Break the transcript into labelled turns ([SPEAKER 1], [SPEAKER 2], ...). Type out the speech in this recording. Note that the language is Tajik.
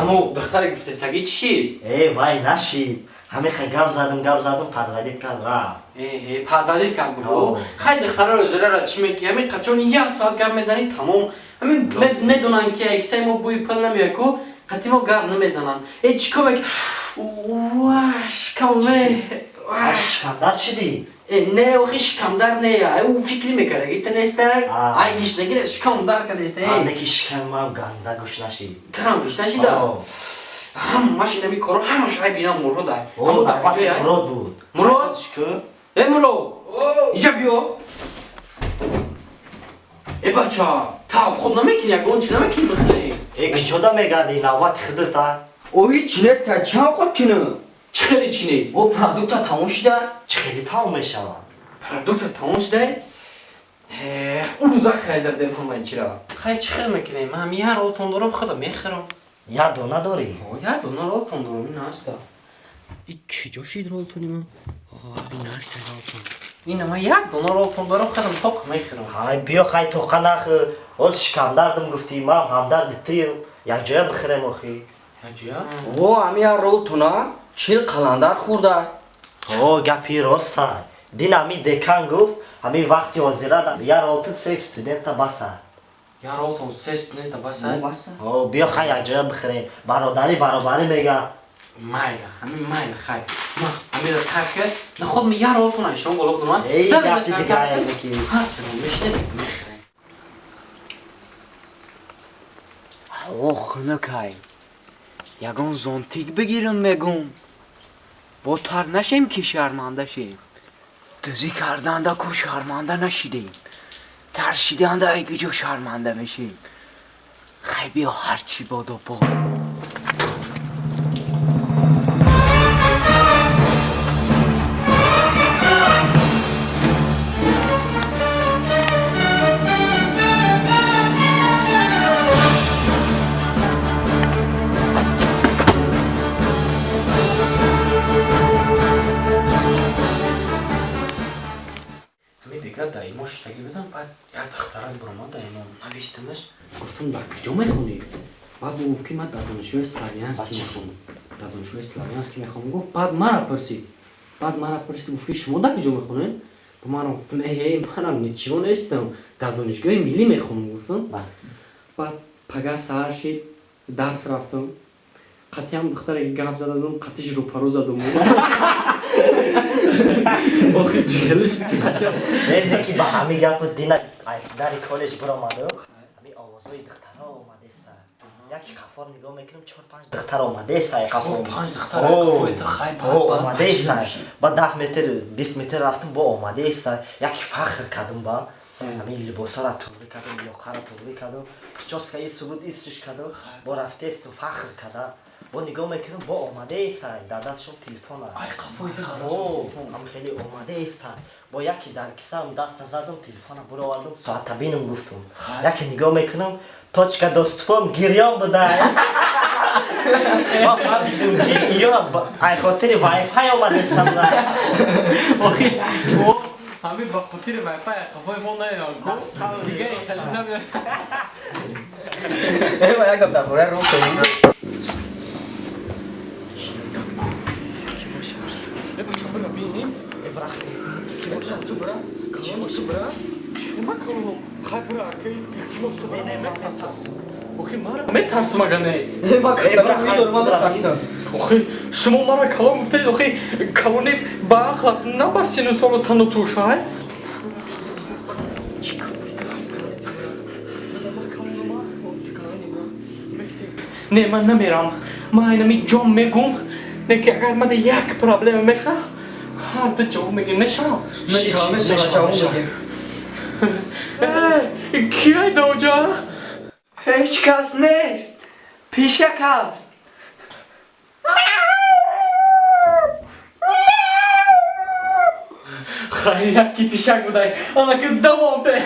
[SPEAKER 1] Ҳамо духтаре гуфтесагӣ чӣ шид?
[SPEAKER 2] Э, вай нашид. Ҳамеха гап задум, гап задум, подводить кард, рафт.
[SPEAKER 1] Э, подводить кард бугу. Хай, духтароро зирара чӣ мекунӣ? Ҳамин қачон як соат гап мезанӣ, тамом. Ҳамин медонанд, ки аксаи мо бӯи пул намеояд ку, қати мо гап намезананд. Э, чӣ кор мек ва шикамме.
[SPEAKER 2] Шикамдард шидӣ?
[SPEAKER 1] Э, не, охи, шикамдард не, ай ӯ фикр мекард, ки ту нестай, ай гишнагира шикамдард кардеста.
[SPEAKER 2] Андаки шикамам ганда гӯш нашид.
[SPEAKER 1] Турам гӯш нашида? Ҳамаш инами коро, ҳамаш ай бина Мурод ай.
[SPEAKER 2] Мурод буд.
[SPEAKER 1] Мурод? Э, Мурод, иҷа биё. Э, бача, та худ намекунӣ, ягон чи намекунӣ бихӯрӣ?
[SPEAKER 2] Э, киҷода мегарди, навбати худата.
[SPEAKER 3] О, ҳеҷ нест, чанд худ кунам?
[SPEAKER 1] Чӣ хеле чӣ нест?
[SPEAKER 3] О, продукта тамом шуда.
[SPEAKER 2] Чӣ хеле тамом мешавад?
[SPEAKER 1] Продукта тамом шуда? Ӯ рӯза харида будем ҳамаи чира. Хай, чӣ хел мекунем? Ман як ролтон дорам, худо мехӯрам.
[SPEAKER 2] Як дона дорӣ?
[SPEAKER 1] Як дона ролтон дорам, ин аста. И киҷо шид ролтони ман? Ин аста ролтон. Ина ман як дона ролтон дорам, худам тоқ мехӯрам.
[SPEAKER 2] Ҳай, биё, хай, тоқа нахӯр. Ҳол шикамдардам гуфтӣ, ман ҳамдарди туем. Якҷоя бихӯрем охи.
[SPEAKER 1] Якҷоя?
[SPEAKER 3] О, ҳами як ролтона 40 қаландар хӯрда.
[SPEAKER 2] О, гапи роста. Дин ҳами декан гуфт, ҳами вақти ҳозира як ролтон се студента баса.
[SPEAKER 1] Як ролтон се студента баса?
[SPEAKER 2] О, биё, хай, якҷоя бихӯрем. Бародарӣ баробарӣ мега.
[SPEAKER 1] Майла, ҳамин майла, хай. Ма ҳамира тарк кард, на худ ми як ролтон айшон боло будам.
[SPEAKER 2] Эй, гапи дигар ки.
[SPEAKER 1] Ҳар сирон мешинем, мехӯрем.
[SPEAKER 4] Ҳаво хунукай. Ягон зонтик бигирам, мегум. Бо тар нашем ки шарманда шем. Дузӣ карданда ку шарманда нашидем. Таршиданда ай куҷо шарманда мешем. Хай, биё, ҳарчи бодо бод.
[SPEAKER 1] Ҳамин бега даимо шуштагӣ будам, баъд як духтарак биромад даимо, навистамаш, гуфтам: «Дар куҷо мехонӣ?» Баъд ӯ гуфт, ки ман дар донишгоҳи Славянский мехонам, дар донишгоҳи Славянский мехонам, гуфт. Баъд мара пурсид, гуфт, ки шумо дар куҷо мехонед? Ба манам гуфтам: «Э, манам ничего нестам, дар донишгоҳи миллӣ мехонам», гуфтам. Баъд пага саҳар шид, дарс рафтам, қатъиам духтаре ки гап зададум, қатиш рӯпарӯ задум. Охи, чӣ хеле шуд ки қатъиам.
[SPEAKER 2] Не, ки ба ҳами гапу дина дари коллеҷ биромадам, ҳами овозҳои духтаро омадеса. Яки қафор нигоҳ мекунам, чор панҷ духтар омадеса.
[SPEAKER 1] Панҷ духтар қафои ту? Хай.
[SPEAKER 2] Омадеса. Ба 10 метр, 20 метр рафтам, бо омадеса. Яки фахр кардам, ба ҳамин либосҳоро туғрӣ кардам, ёқаро туғрӣ кардам, прическа ису буд, исуш кардам, бо рафтесту фахр кардам. Бо нигоҳ мекунам, бо омадеса, дар дастшон телефона. Ҳам хеле омадеста. Бо яке дар кисам даста задам, телефона буровардам, соата бинам гуфтум. Яке нигоҳ мекунам, точка доступом гирён буда. Ма фаҳмидум, ки ё ай хотири вайфай омадестам.
[SPEAKER 1] Охи, ҳамин ба хотири вайфай қафои мо наён, дига хеле намеён.
[SPEAKER 3] Э, як гап дар бораи ролтон.
[SPEAKER 1] Э, бача, бира бинем.
[SPEAKER 2] Э, бира.
[SPEAKER 1] Ки боша? Ту бира. Чӣ боша, бира? Чӣ ма калоном? Хай, бира, ки илтимос, ту бира. Метарсам. Охи, мара метарсам, ага не.
[SPEAKER 3] Э, ма касам, ман метарсам.
[SPEAKER 1] Охи, шумо мара калон гуфтед, охи, калони ба ақл аст, на ба сину солу тану туш, ай? Не, ман намерам. Ман айнами ҷон мегум, не ки агар мада як проблема меша, ҳар ду ҷавоб мегим, мешавам.
[SPEAKER 3] Мешавам, мешавам, ҷавоб мегим.
[SPEAKER 1] Ки айда оҷа?
[SPEAKER 4] Ҳеҷ кас нест. Пишак аст.
[SPEAKER 1] Хай, яки пишак будай, анаки давом де.